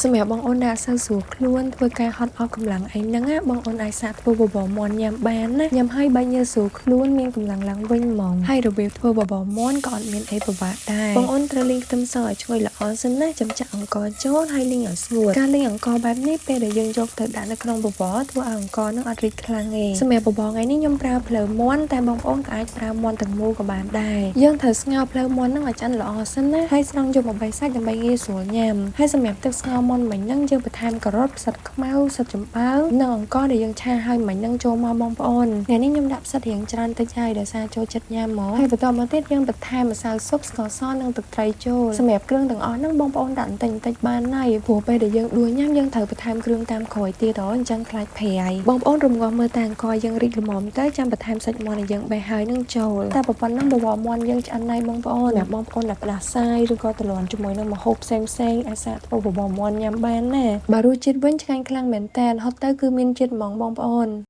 សម្រាប់បងអូនដែលអត់សូវស្រួលខ្លួនធ្វើការហត់អស់កម្លាំងអីហ្នឹងណាបងអូនអាចសាកធ្វើបបរមាន់ញ៉ាំបានណាញ៉ាំហើយបែកញើសស្រួលខ្លួនមានកម្លាំងឡើងវិញហ្មងហើយរបៀបធ្វើបបរមាន់ក៏អត់មានអីពិបាកដែរបងអូនត្រូវលីងខ្ទឹមសឲ្យឈ្ងុយល្អសិនណាចាំចាក់អង្ករចូលហើយលីងឲ្យស្ងួតការលីងអង្ករបែបនេះពេលដែលយើងយកទៅដាក់នៅក្នុងបបរធ្វើឲ្យអង្ករនឹងអត់រីកខ្លាំងទេសម្រាប់បបរថ្ងៃនេះខ្ញុំប្រើភ្លៅមាន់តែបងប្អូនក៏អាចប្រើមាន់ទាំងមូលក៏បានដែរយើងត្រូវស្ងោរភ្លៅមាន់នឹងឲ្យឆ្អិនល្អសិនណាហើយស្រង់យកមកបេះសាច់ដើម្បីងាយស្រួលញ៉ាំហើយសម្រាប់ទឹកស្ងោរមាន់មិញហ្នឹងយើងបន្ថែមការ៉ុតផ្សិតខ្មៅផ្សិតចំបើងនិងអង្ករដែលយើងឆាហើយមិញហ្នឹងចូលមកបងប្អូនថ្ងៃនេះខ្ញុំដាក់ផ្សិតរៀងច្រើនតិចហើយដោយសារចូលចិត្តញ៉ាំហ្មងហើយបន្តមកទៀតយើងបន្ថែមម្សៅស៊ុបស្ករសនិងទឹកត្រីចូលសម្រាប់គ្រឿងទាំងអស់ហ្នឹងបងប្អូនដាក់បន្តិចបន្តិចបានហើយព្រោះពេលដែលយើងដួសញ៉ាំយើងត្រូវបន្ថែមគ្រឿងតាមក្រោយទៀតហ៎អញ្ចឹងខ្លាចប្រៃបងប្អូនរំងាស់មើលតែអង្ករយើងរីកល្មមទៅចាំបន្ថែមសាច់មាន់ដែលយើងបេះហើយនឹងចូលតែប៉ុណ្ណឹងបបរមាន់យើងឆ្អិនហើយបងប្អូនសម្រាប់បងប្អូនដែលផ្ដាសាយឬក៏ទ្រាំជាមួយនឹងម្ហូបផ្សេងផ្សេងៗអាចសាកធ្វើបបរមាន់ញ៉ាំបានណាបើរសជាតិវិញឆ្ងាញ់ខ្លាំងមែនតើហត់ទៅគឺមានជាតិហ្មងបងប្អូន។